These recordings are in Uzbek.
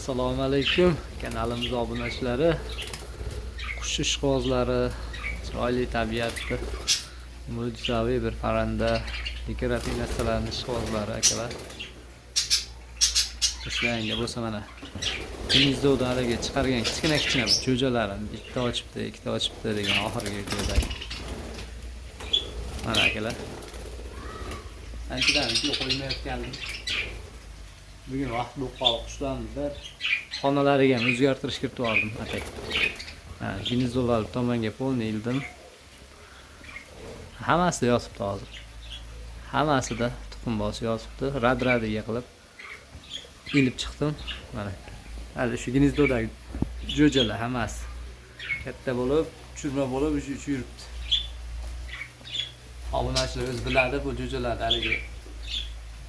Assalomu alaykum kanalimiz obunachilari, qush ishqibozlari, chiroyli tabiatni mo'jizaviy bir parranda, dekorativ narsalarni ishqibozlari akalar. Eslayinga bo'lsa mana gniezdodan haligi chiqargan kichkina kichkina jo'jalarim bitta ochibdi, ikkita ochibdi degan oxirgi videodagi. Mana akalar. Anchadan video qo'ymayotgandim. Bugun vaqt bo'lib qoldi, qushlarni bir xonalariga ham o'zgartirish kiritib yubordim atay. Ha, gnezdolar tomonga polni ildim. Hammasida yotibdi hozir. Hammasida tuxum bosib yotibdi. Rad-radiga qilib ilib chiqdim. Mana. Hali shu gnezdodagi jo'jalar hammasi katta bo'lib, churma bo'lib uchib yuribdi. Obunachilar o'zi biladi bu jo'jalarni haligi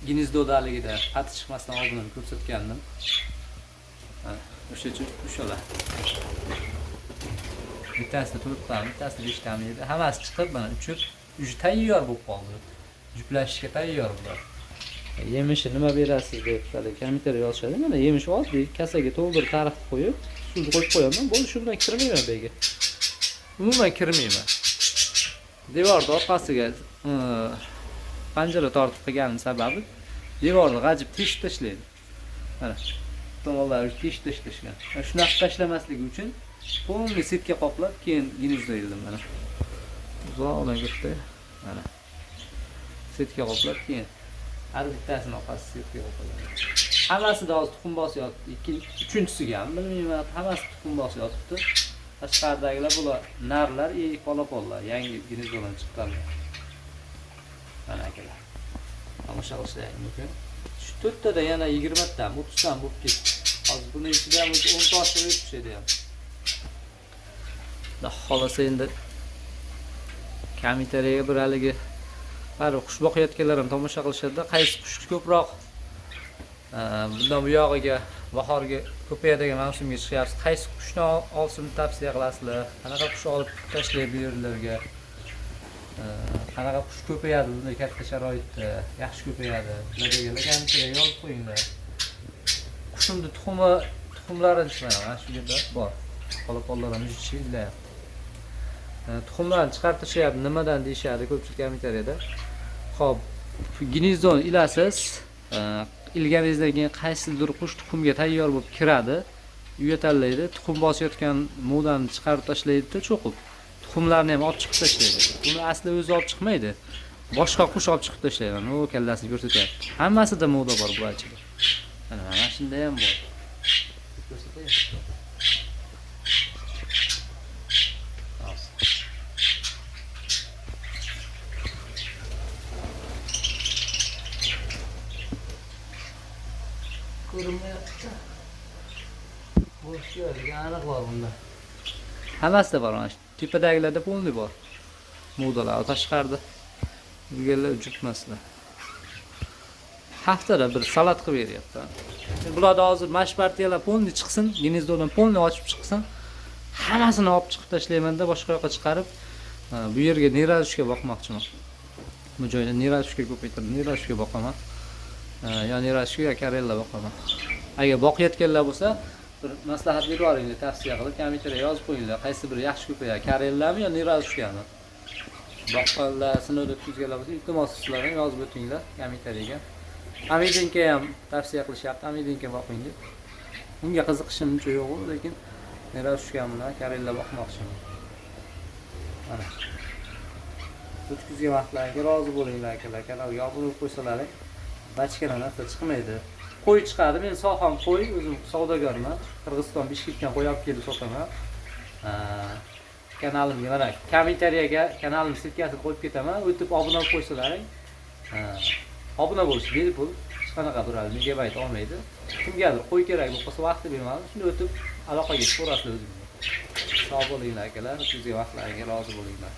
gnezdodaligida pati chiqmasdan oldin ham ko'rsatgandim. Mana o'sha o'shalar. Bittasida to'rttami, bittasida beshtami edi. Hammasi chiqib, mana uchib, уже tayyor bo'lib qoldi. Juplashishga tayyor bular. Yemishi nima berasiz deb hali kommentariy yozishadi. Mana yemish oddiy kasaga to'ldirib tarixni qo'yib, suvni qo'yib qo'yaman. Bo'ldi, shu bilan kirmayman bu yerga. Umuman kirmayman. Devorni orqasiga panjara tortib qilganim sababi devorni g'ajib teshib tashlaydi. Mana tomonlari teshib tashlashgan. Mana shunaqa tashlamasligi uchun полный setka qoplab, keyin gnezdo ildim mana. Uzoqdan ko'rdi. Mana. Setka qoplab, keyin har bittasini orqasi setka qoplagan. Hammasida hozir tuxum bosib yotibdi. Ikkinchi, uchinchisiga ham bilmayman, hammasi tuxum bosib yotibdi. Tashqaridagilar bular narlar, и polaponlar, yangi gnezdodan chiqqanlar. Mana akalar. Tomosha qilishlaring mumkin. Shu to'rttada yana 20 tami, 30 tami bo'lib ketdi. Hozir buni ichida ham 10 ta oshiq yetishadi ham. Xudo xohlasa endi kommentariyaga bir haligi baribir qush boqayotganlar ham tomosha qilishadi. Qaysi qush ko'proq bundan buyog'iga bahorga ko'payadigan mavsumga chiqyapsiz. Qaysi qushni olsin tavsiya qilasizlar? Qanaqa qush olib tashlay bu yerlarga? Qanaqa qush ko'payadi bunday katta sharoitda, yaxshi ko'payadi? Deganlar kommentariyaga yozib qo'yinglar. Qushimni tuxumi, tuxumlari mana shu yerda bor. Polaponlar ham chillayapti. Tuxumlarni chiqarib tashlayapti, nimadan deyishadi ko'pchilik kommentariyada. Xo'p, gnezdoni ilasiz, ilganingizdan keyin qaysidir qush tuxumga tayyor bo'lib kiradi, uya tanlaydi, tuxum bosayotgan muvdani chiqarib tashlaydi-da cho'qib. Tuxumlarni ham olib chiqib tashlaydi. Buni asli o'zi olib chiqmaydi. Boshqa qush olib chiqib tashlaydi. Mana u kallasini ko'rsatyapti. Hammasida muvda bor bu ichida. Mana shunda ham bor. Ko'rsatay. Hozir. Ko'rinmayapti. Bo'sh yo'q, aniq bor bunda. Hammasida bor mana shu. Tepadagilarda polniy bor. Muvdalar tashqarida. Yurganlar juftmaslar. Haftada bir salat qilib beryapti. Bularda hozir mash partiyalar polniy chiqsin, gnezdodan polniy ochib chiqsin. Hammasini olib chiqib tashlayman-da, boshqa yoqqa chiqarib, bu yerga neralushka boqmoqchiman. Bu joyda neralushka ko'paytirib, neralushka boqaman. Yo neralushka yo karella boqaman. Agar boqayotganlar bo'lsa, bir maslahat berib yuboringlar, tavsiya qilib kommentariya yozib qo'yinglar. Qaysi biri yaxshi ko'payadi, karellami yo neralushkami? Boqqanlar, sinovda o'tkazganlar bo'lsa, iltimos sizlar ham yozib o'tinglar kommentariyaga. Amidinka ham tavsiya qilishyapti, amidinka boqing deb. Unga qiziqishim uncha yo'q, lekin neralushka bilan karella boqmoqchiman. Mana. O'tkazgan vaqtlarga rozi bo'linglar akalar, kanalga obuna bo'lib qo'ysalaring, bachkana narsa chiqmaydi. Qo'y chiqadi, men soham qo'y, o'zim savdogarman. Qirg'iziston Bishkekdan qo'y olib kelib sotaman. Kanalimga mana kommentariyaga kanalim ssilkasini qo'yib ketaman. O'tib obuna bo'lib qo'ysalaring, obuna bo'lish bepul, hech qanaqa bir megabayt olmaydi. Kimgadir qo'y kerak bo'lib qolsa vaqti bemalol shunda o'tib aloqaga chiqaverasizlar o'zingizga. Sog' bo'linglar akalar, o'tkazgan vaqtlaringga rozi bo'linglar.